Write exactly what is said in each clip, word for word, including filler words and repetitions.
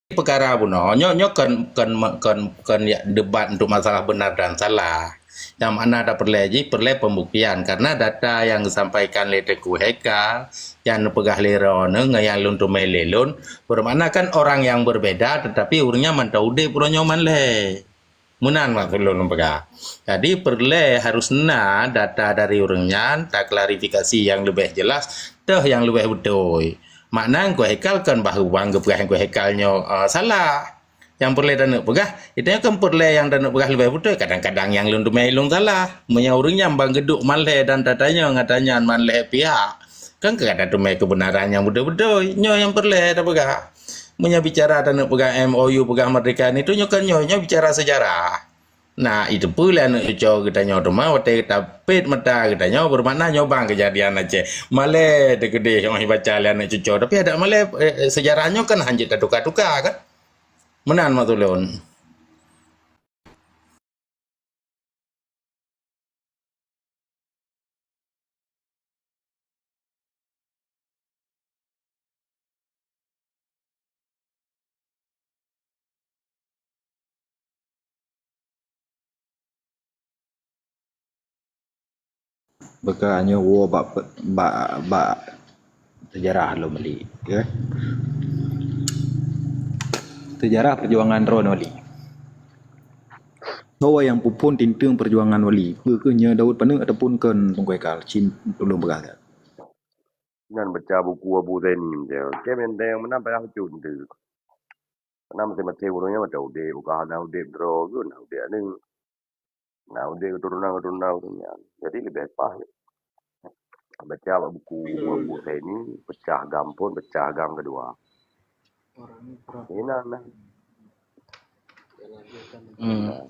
peukara bunoe, nyoe, nyoe kon, kon, kon, kon ya debat untuk masalah benar dan salah. Nyang makna dak peureulée jih, peureulée pembuktian. Karena data nyang geusampaikan lé Teungku Haikal, nyang neupeugah lé droeneuh ngon nyang lôn teumé lé lôn, beumakna kan orang nyang berbeda, tetapi ureuëng nyan mantong udeb uroe nyoe man lhée. Meunan maksud lôn peugah. Jadi, peureulée harus na data dari ureuëng nyan, taklarifikasi nyang leubeh jelas, toh nyang leubeh beutôi. Makna Teungku Haikal kon bahwa geupeugah Teungku Haikal nyoe, eh, salah. Nyang peureulée taneuk peugah, itu nyoe kan peureulée nyang taneuk peugah leubeh beutôi, kadang-kadang nyang lôn teumé lôn salah. Meunyoe ureuëng nyan ban geuduek man lhée dan tatanyong ngon tanyan man lhée pihak, kan ka tateumé keubeunaran nyang beutôi-beutôi. Nyoe nyang peureulée tapeugah. Meunyoe bicara taneuk peugah M O U, peugah merdeka, itu nyoe kan nyoe, nyoe bicara sejarah. Nah, itu peureulée aneuk cucoe geutanyoe teuma watée tapét mata geutanyoe, beumakna nyoe ban keujadian Aceh. Malée teukeudeh óh baca lé aneuk cucoe, tapi adak malée, eh, eh, sejarah nyoe kan hanjeuet tatuka-tuka kan. Meunan maksud lôn. Beuka nyoe woe bak, bak, bak sejarah lom Malik, ya. Sejarah perjuangan droe Malik. Soe nyang peuphon tinteueng perjuangan Wali? Peue keuh nyoe Daud paneuk ataupun kon Teungku Haikal? Cit ulôn peugah that. Nyan baca buku Abu Zaini macam. Oke, mantong meunan payah bacut tu. Karena maséng-maséng ureuëng nyan macam udeb, bukan hana udeb droe ke, na udeb aneuk. Na udeb keturunan-keturunan ureuëng nyan. Jadi leubeh paih baca bak buku Abu Zaini, pecah gam phon, pecah gam keudua. Inan lah. Hmm.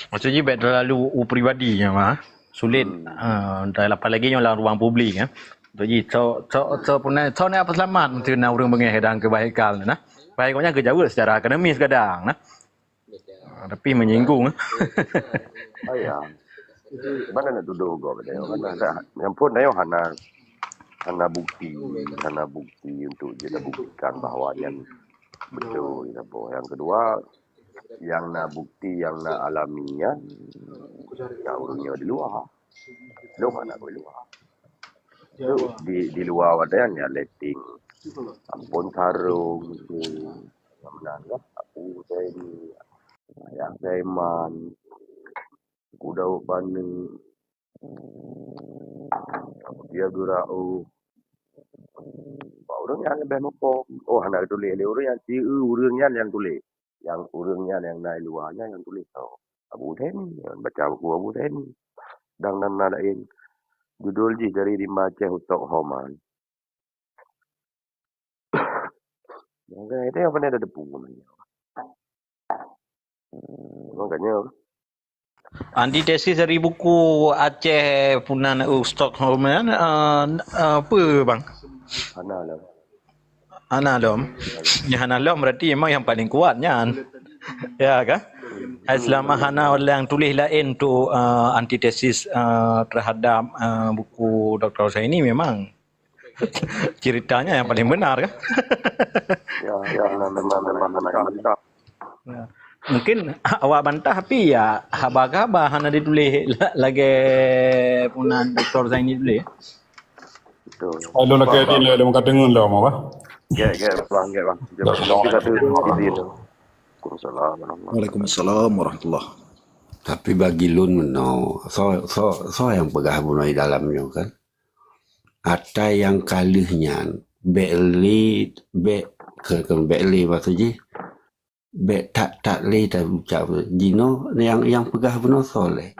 Maksud jih bèk terlalu u pribadi ya, mah. Sulit. Hmm. Ah, apalagi nyoe lam ruang publik ya. Maksud jih so so so pun so ni apa selamat mesti na ureuëng beungèh kadang keu Bah Haikal ni nah. Bah Haikal nyan geujaweueb secara akademis kadang nah. Ah, tapi menyinggung. Oh ya. Mana nak tuduh gop dia? Mana ada yang pun dia hana hana bukti, hana bukti untuk dia buktikan bahawa nyan betul apa. Yang kedua, yang na bukti, yang na alami nyan, ya ureuëng nyoe di luar. Lôn hana di luar. Tu di, di luar watèe nyan ya letting. Ampon sarong tu. Yang meunan lah. Abu Zaini, Yahya Saiman, Teungku Daud Paneuk, Abu Abdul Rauf. Bak ureuëng nyan leubeh muphom. Oh, hana geutuléh lé ureuëng nyan, si ureuëng nyan nyang tuléh. Nyang ureuëng nyan nyang na i luwa nyan nyang tuléh tho. Abu Zaini, baca buku Abu Zaini. Dan na laén. Judul jih Dari Rimba Aceh u Stockholm nyan. Nyang keuhai teuh apa na teupeue ngon nyoe. Makanya antitesis dari buku Aceh Punan u Stockholm nyan, eh, eh, apa bang? Hana lom. Hana lom. Yang hana lom berarti memang yang paling kuat nyan. Ya kan? Hai selama hana orang tulis lain tu, eh, antitesis, eh, terhadap, eh, buku Doktor Zaini memang ceritanya yang paling benar kan? Ya, ya, memang memang hana. Ya. Mungkin awak bantah tapi ya haba-haba hana ditulis la- lagèe Punan Doktor Zaini tulis. Betul. Kalau nak kaya dia dia mengatakan lah apa? Gek gek bang gek bang. Jawab nanti satu izin. Waalaikumsalam warahmatullahi. Waalaikumsalam warahmatullahi. Tapi bagi lôn meunoe, so so so nyang peugah bunoe dalam nyoe kan. Atai nyang ka lheueh nyan, bèk lé, bèk, keu, keu bèk lé maksud jih, bèk that-that lé taucap. Jinoe nyang, nyang peugah bunoe soe lé.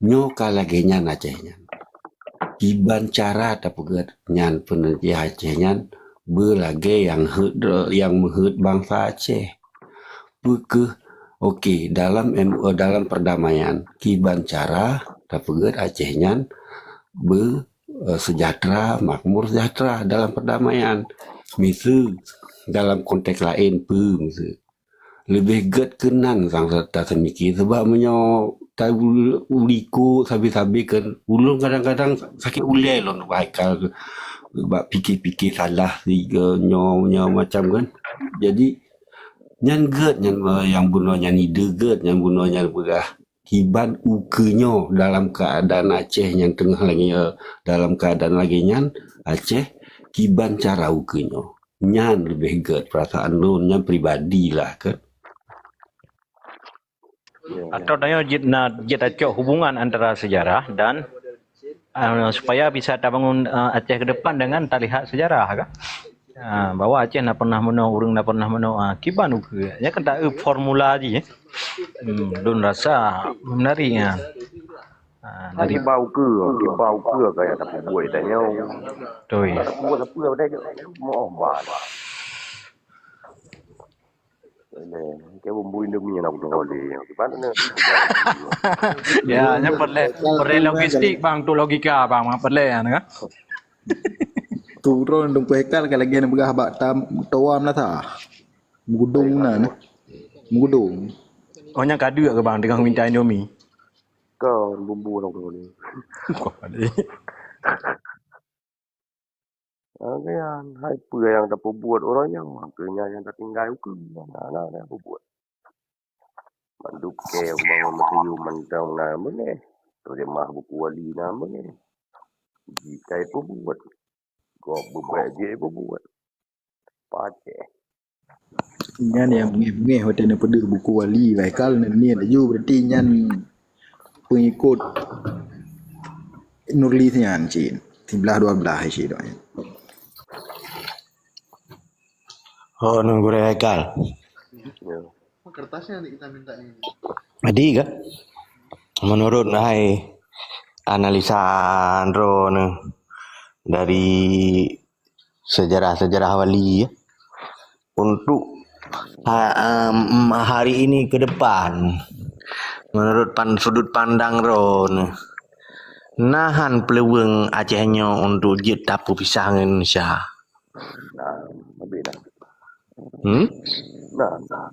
Nyoe ka lagèe nyan Aceh nyan. Kiban cara tapeugèt nyan peuneujih Aceh nyan beulagèe nyang heuet, nyang meuheuet bansa Aceh. Peu kheueh, oke, dalam em, eh, dalam perdamaian, kiban cara tapeugèt Aceh nyan be, eh, sejahtera, makmur sejahtera dalam perdamaian. Miseue dalam konteks laén peue miseue. Leubeh gèt keunan sang ta-, taseumiké, sabab meunyoe ta-, u likot sabe-sabe kan, ulôn kadang-kadang sakét ulèe lôn bak Haikal bak pike-pike salah sigoe nyoe, nyoe macam kan. Jadi Nyan gét nyan, eh, nyang bunoe nyan ide gét nyan bunoe nyan peugah kiban ukeue nyoe dalam keuadaan Aceh nyang teungoh lagée, eh, dalam keuadaan lagée nyan, Aceh kiban cara ukeue nyoe. Nyan leubeh gét peurasaan lôn nyan pribadi lah ke. Ya, ya. Atau tanyoe jeuet na, jeuet tacok hubungan antara sejarah dan, eh, supaya bisa tabangun, eh, Aceh ke depan dengan talihat sejarah kan. Ah, bahwa Aceh na pernah meunoe, ureuëng na pernah meunoe, ah, kiban ukeue. Nyan kan tak, eh, formula jih, eh. Hmm, lôn rasa menarik nyan. Ah, dari kiban ukeue, kiban ukeue ka nyang tapeubuet tanyoe. Betul. Tapeubuet apa pada jih? Moh bah. Ke bumbu Indomie nak kena oleh. Kiban na? Ya, nyan peureulée, peureulée logistik bang, tu logika bang, peureulée nyan kan. Tu droe dong peuhekal ka lagée na peugah bak tam toa meunasah. Mugudong na, na. Mugudong. Oh, nyang ka deuk ke bang, teungoh minta Indomie? Kon bumbu nak kena oleh. Ah, nyan, hai peue nyang tapeubuet uroe nyoe, keu nyan nyang tatinggai ukeue, hana, hana peubuet. Mandum kée bangon meuteuyu mantong na beungéh, teurimah buku wali na beungéh. Jitai peubuet, gob beubek jih peubuet. Pacéh. Nyan nyang beungéh-beungéh watée neupeudeuh buku wali, bah kal neuniet laju, berarti nyan peungikot Nurli nyan cit. Siblaih dua blaih cit doanya. Oh, nunggu Haikal. Ya. Jadi ke? Menurut hai analisa droeneuh dari sejarah-sejarah wali, ya, untuk ha-, em, hari ini ke depan, menurut pan-, sudut pandang droeneuh, na han peuluweueng Aceh nyoe untuk jeuet tapeupisah ngon Indonesia? Nah, lebih dah. Hmm? Nah, nah.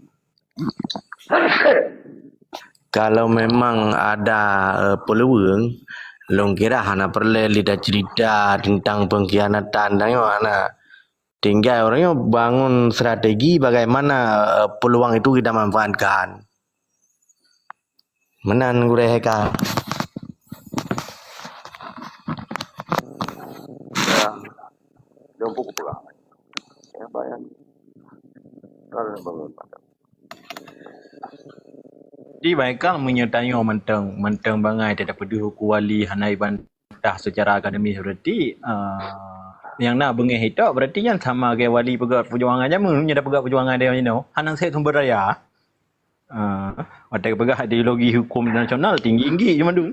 Kalau memang ada, eh, peuluweueng, lôn kira hana peureulée lé taceurita teuntang peungkhianatan dan nyoe hana. Tinggai ureuëng nyoe bangun strategi bagaimana, eh, peuluwang itu kita manfaatkan. Meunan gurée Haikal. Ya. Dong pukul pulang. Ya, bayang. Kalau bangun. Di Haikal meunyoe tanyoe mantong, mantong bangai teupeudeuh ukeue wali hana iban tah secara akademis berarti, ah, nyang na beungéh itok berarti nyan sama lagée wali peugah peujuangan jameun, nyan peugah peujuangan dia inoe, hana seuet sumber daya. Ah, watée peugah ideologi hukum internasional tinggi-tinggi je mandum.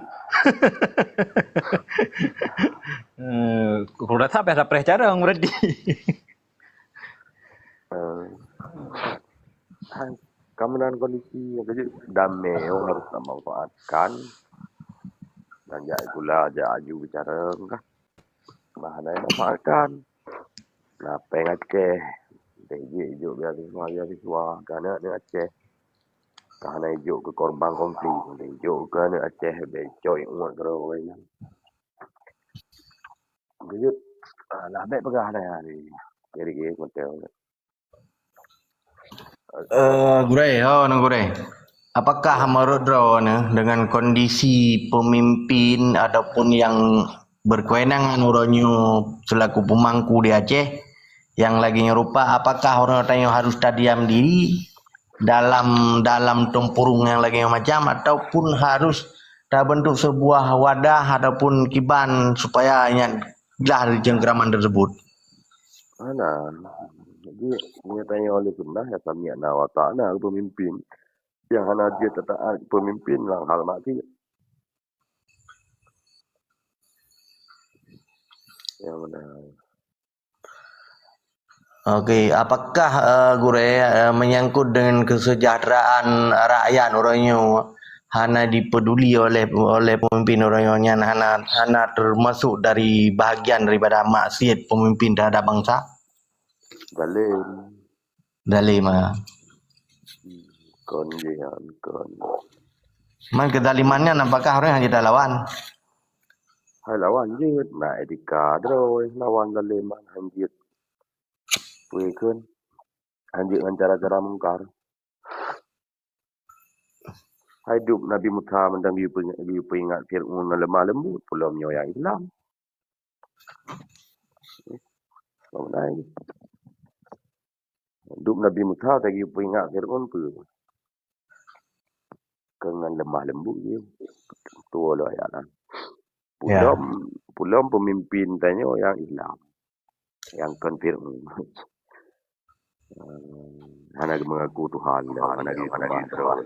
Eh, kurasa payah sapreh carong berarti. Eh, hai, ka meunan kondisi nyang keujeuet damé nyoe harus tamanfaatkan dan jak sikula, jak aju bicara kah. Bah hana manfaatkan. Na péng Aceh, deh jih ijok beasiswa, beasiswa keu aneuk-aneuk Aceh. Ka hana ijok keu korban konflik, deh ijok keu aneuk Aceh, beh cok ingat keudroe nyan. Geuyue, ah, lah bék peugah dah hari. Jadi, gitu, betul. Eh, Gurée, oh, nang Gurée. Apakah menurut droeneuh dengan kondisi pemimpin ataupun yang berkewenangan uroe nyoe selaku pemangku di Aceh yang lagi nyoe rupa, apakah uroe tanyoe harus tadiam diri dalam, dalam tempurung yang lagi nyoe macam ataupun harus tabentuk sebuah wadah ataupun kiban supaya nyan glah dari cengkraman tersebut? Hana. Jadi, nyatanya oleh sunnah ya sami'na wa ata'na keu pemimpin. Yang hana jeuet taat keu pemimpin lam hal maksiat. Yang mana? Oke, apakah, eh, Gurée, eh, menyangkut dengan kesejahteraan rakyat uroe nyoe hana dipeduli oleh, oleh pemimpin uroe nyoe nyan hana, hana termasuk dari bahagian daripada maksiat pemimpin terhadap bangsa? Zalim. Zalim, ah. Hmm, kon jih nyan, kon. Man kezaliman nyan apakah ureuëng hana jeuet lawan? Hai lawan jeuet, na etika droe lawan zalim nyan han jeuet. Peue kheun? hanjeuet ngon cara-cara mungkar. Hai dup Nabi Musa mantong geupeu-, geupeuingat Fir'aun nyang lemah lembut, peulom nyoe nyang Islam. Dup Nabi Musa lagèe peuingat Fir'aun peue? Keu ngon lemah lembut jih. Tuwoe lom ayat nyan. Ya. Peulom, peulom peumimpin tanyoe nyang Islam. Nyang kon Fir'aun. Hana geumeungaku Tuhan, hana geumeungaku Tuhan.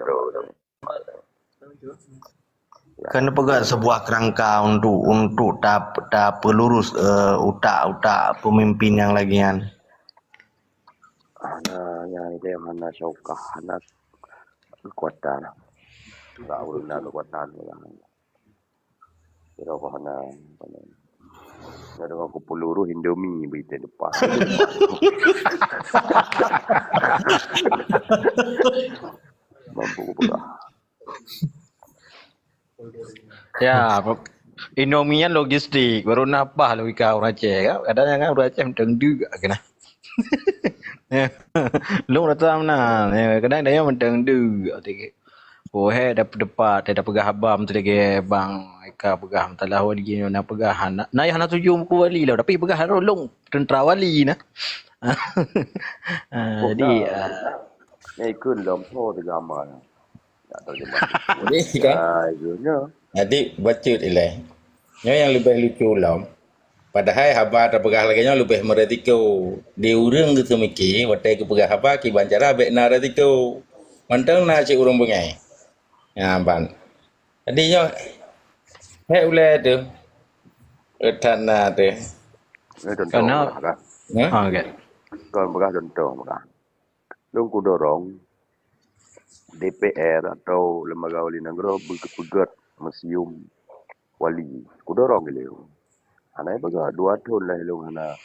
Keuneuk peugah sebuah kerangka untuk, untuk ta-, tapeulurus, eh, utak-utak pemimpin nyang lagèe nyan. Hana, nyang itu nyang hana syaukah, hana kekuatan. Enggak ureueng na kekuatan ureueng. Kira kok hana, hana. Nyoe deungon kupeulurus Indomie beuitet depan. Mampu kupeugah. Ya, Indomie nyan logistik, baru na paih logika ureueng Aceh, kan? Kadang nyan kan ureueng Aceh mantong deuk, kan? Lôn rasa meunan, ya, kadang dia mantong deuk, oh, hai, dap-, dapat, eh, dapeugah haba, meuteulege Bang Eka peugah, masalah wali nyoe na peugah, na, na nyang hana tuju muku wali lah, tapi peugah lôn, lôn teuntara wali nah. Ah, jadi, ah, Nyan ikheun lom, soe teuga haba nyan? Nyak terjemah. Jadi, kan? Ah, ikheun nyan. Jadi, bacut ilèe. Nyoe nyang leubeh lucu lom. Padahai haba tapeugah lagèe nyoe leubeh meuresiko. Di ureueng geuseumiké, watèe geupeugah haba kiban cara bèk na resiko. Mantong na cit ureueng beungèh. Nyan ban. Jadi nyoe, hék ulèe teuh. Eh, that na teuh. Ini contoh Karena peugah, kan? Hah? Ah, okey. Kon peugah contoh peugah. Lôn kudorong D P R atau lembaga wali nanggroe beupeugöt museum wali. Kudorong ilèe. Hana ipeugah, dua thon lah ilôn hana.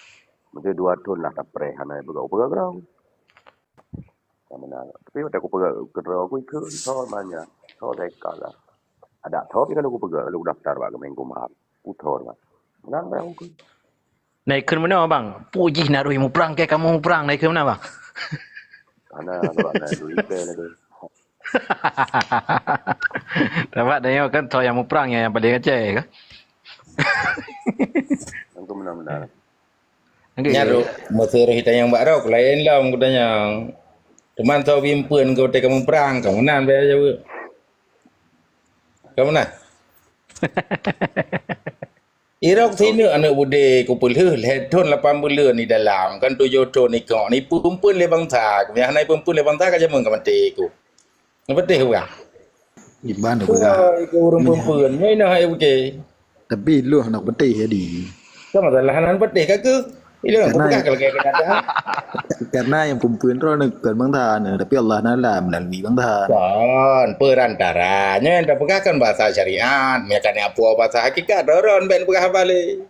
Mungkin dua thon lah tapreh hana ipeugah. Peugah keudroe. Ka meunan. Tapi watèe kupeugah keudroe ku ikheun, soe manyang, soe teuka lah. Adak soe pih ka lôn kupeugah, lôn daftar bak Kemenkumham. Kuthor bak. Meunan barang ku. Na ikheun meunoe, Bang. Peue jih na rôh muprang keu kamoe muprang, na ikheun meunoe, Bang? Hana, sebab na duit ipe lagèe. Sabab tanyoe kan soe nyang muprang nyang, nyang paleng Aceh, kan? Nyan keuh meunan-meunan. Okey. Nyan rôh, meuseu rôh itanyong bak droe, laén lom kutanyong. Teuma soe bimpeuen keu watèe kamoe muprang, ka meunan bèk jaweueb. Ka meunan. Irok sineuk aneuk beudé kupeulheueh lhèe thon lapan buleuen di dalam, kan tujoh thon ikok. Ipeumpeuen lé bansa, keumudian hana ipeumpeuen lé bansa ka jameun ka maté ku. Ngon peuteh urang. Iban urang. Wah, ikeu ureueng peumpeuen. Nyoe inoe hai buke. Tapi lôn hana peuteh jadi. Kan masalah hana peuteh ka keuh. Ilôn aku peugah ka lagèe kenyataan. Karena nyang peumpeuen droe nyoe kon bansa nyoe, tapi Allah Taala melalui bansa. Kon, perantara. Nyoe nyang tapeugah kan bahasa syariat. Meunyo ka neuapue bahasa hakikat, droe bèk neupeugah haba lé.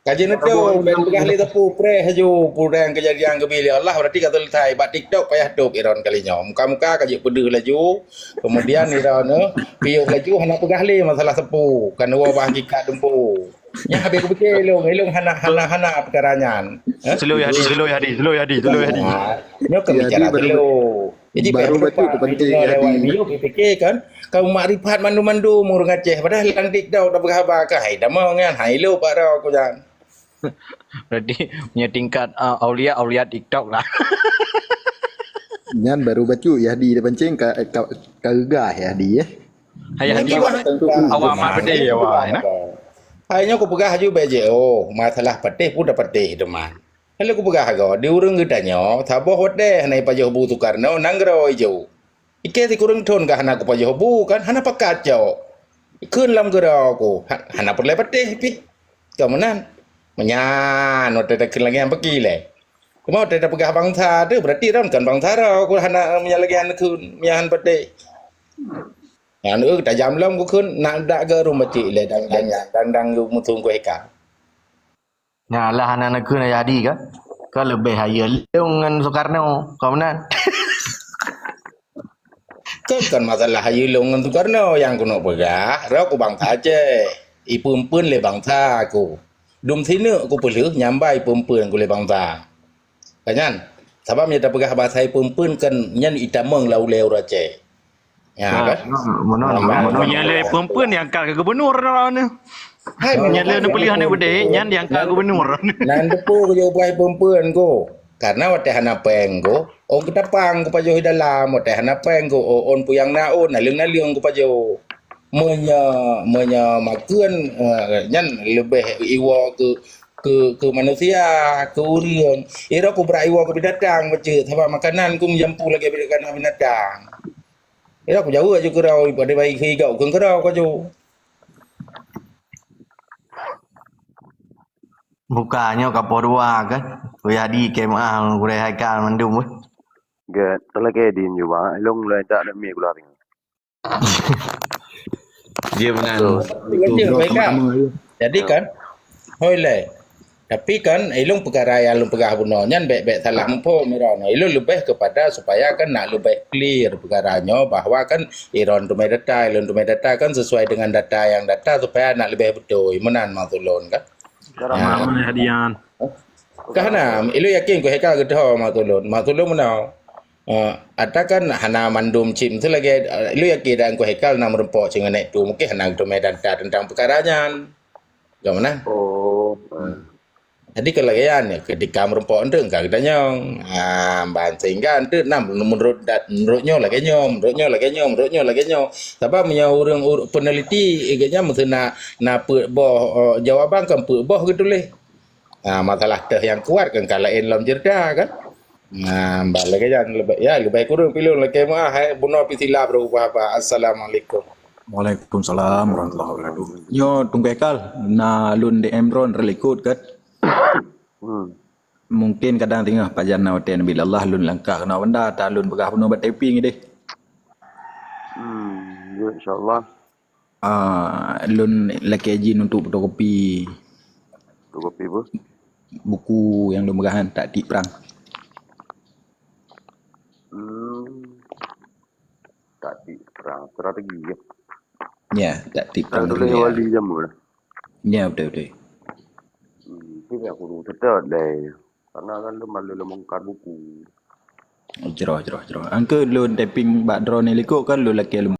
Ka jeuet neutem, bèk peugah lé sapeue, preh laju, peue nyang keujadian geubri lé Allah, berarti ka seuleusai. Bak TikTok payah top Iron kali nyoe. Muka-muka ka jeuet peudeuh laju, keumudian Iron nyoe piôh laju, hana peugah lé masalah sapeue, ka neuwoe bak hakikat teumpo. Nyan habéh kupike ilôn, ilôn hana, hana, hana peukara nyan. Hah? Slow ya, Hadi, slow ya, Hadi, slow ya, Hadi, slow ya, Hadi. Nah, nyoe keu bicara slow. Jadi, baru bacut terpaksa penting jadi. Video pike kan, kaum makrifat mandum-mandum ureueng Aceh, padahal lam TikTok dah berhaba kah, hai, damong nyan, hai, lo bak droe aku nyan. Berarti punya tingkat, uh, aulia, aulia TikTok lah. Nyan baru bacut Yahdi dah pancing ka, ka, ka geugah Yahdi, eh. Hai, Yahdi, awak mat pedih, awak, nah. Hai, nyoe kupeugah aju bèk jeuet, oh, masalah peuteh pun dah peuteh, teuma. Lalu kupeugah goe, di ureueng geutanyoe, saboh watèe hana ipajoh bu Sukarno, nanggroe ijo. Ike sikureueng thon ka hana kupajoh bu, kan hana pakat cok. Kheun lam keudroe ku, ha-, hana peureulèe patéh pih. Ka meunan. Meunyan, watèe takheun lagèe nyan peuki lé. Teuma watèe tapeugah bansa teuh, berarti droen kon bansa droe, ku hana meunyan lagèe nyan kheun, meunyan patéh. Nyan, eh, tajam lom kukheun, nak dak geurum bacut lé dang, dang, dang, dang, musuh ku eka. Nyan lah hana neukheun Yahdi kan? Ka leubeh hayeue lôn ngon Sukarno, ka meunan. Kan, kan masalah hayeue lôn ngon Sukarno nyang keuneuk peugah, droe ku bansa Aceh. Ipeuen-peuen lé bansa ku. Dum sineuk kupeulheueh nyambai peumpeuen gulée bansa. Kan nyan? Sabab meunyoe tapeugah bahasa peumpeuen kan nyan itamong lam ulée ureuëng Aceh. Ya, kan? Meunyoe lé peumpeuen nyang ka gubernur droeneuh. Hai, meunyoe lé neupeulheueh aneuk beudé, nyan nyang ka gubernur. Nan depo keu jaweubai peumpeuen ko. Karena watée hana péng ko, ôn keutapang kupajoh di dalam, watée hana péng ko, ôn puyang na ôn, naleueng-naleueng kupajoh. Meunyoe, meunyoe makheun, eh, nyan leubeh iwoe keu, keu, keu manusia, keu ureuëng. Ira kubra iwoe keu binatang bacut, sabab makanan ku meujampu lagée binatang. Ira kujaweueb aju keurau pada bayi keu igau keu keurau kaju. Buka nyoe kapoh dua kan? Kuyadi K M A ngon Gurée Haikal mandum weh. Gét, talakée di nyoe ba, ilong lôn tak ada mi gula ring. Dia mengan. Jadi kan, hoi lé. Tapi kan, ilong peukara nyang lôn peugah bunoe nyan bék-bék salah muphom droeneuh. Ilong leubeh kepada supaya kan nak leubeh clear peukara nyoe bahwa kan droeneuh teumé data, ilong teumé data kan sesuai dengan data nyang data supaya nak leubeh beutôi. Meunan maksud lôn kan. Cara Nah. Mana hadian? Ka hana, ilong yakin ku Haikal geuteuho maksud lôn. Maksud lôn meunoe. Eh, ata kan hana mandum cit. Meusti lagée, eh, ilong yakin dan ku Haikal na meurumpok cit ngon Nek Tu. Mungkin hana geuteumeung data tentang peukara nyan. Ka meunan? Oh. Jadi kan lagée nyan, ketika meurumpok enteuk ka geutanyong. Ah, ban sehingga enteuk na menurut dat-, menurut nyoe lagée nyoe, menurut nyoe lagée nyoe, menurut nyoe lagée nyoe. Sabab meunyoe ureuëng ur-, peneliti, eh, geuhnyan meusti na, na peuet boh, eh, jawaban kan peuet boh geutuléh. Ha, masalah teuh nyang kuat kan ka laén lom ceurita kan. Ha, bah lagée nyan leubeh, ya, leubeh kureueng pilon lagée meuah, hai, bunoe pih silap rôh ubah-ubah. Assalamualaikum. Waalaikumsalam warahmatullahi wabarakatuh. Nyoe Teungku Haikal, na lôn D M droen relikot kan. Hmm. Mungkin kadang teungoh pajan na watée Nabi Allah lôn langkah keunoe banda, ta lôn peugah bunoe bak typing deh. Hmm, ya, insya Allah. Ah, lôn lakée jin untuk fotokopi. Fotokopi apa? Buku nyang lôn peugah nyan, Taktik Perang. Hmm. Taktik Perang, strategi ya? Ya, Taktik Perang Perang tulis dunia. Wali Jamu lah. Ya, betul, betul. Hmm, tu yang aku tetap deh. Karena kan lu malu lu mengkar buku. Jroh, jroh, jroh. Angke lôn typing bak droeneuh likot kan lôn lakée lôn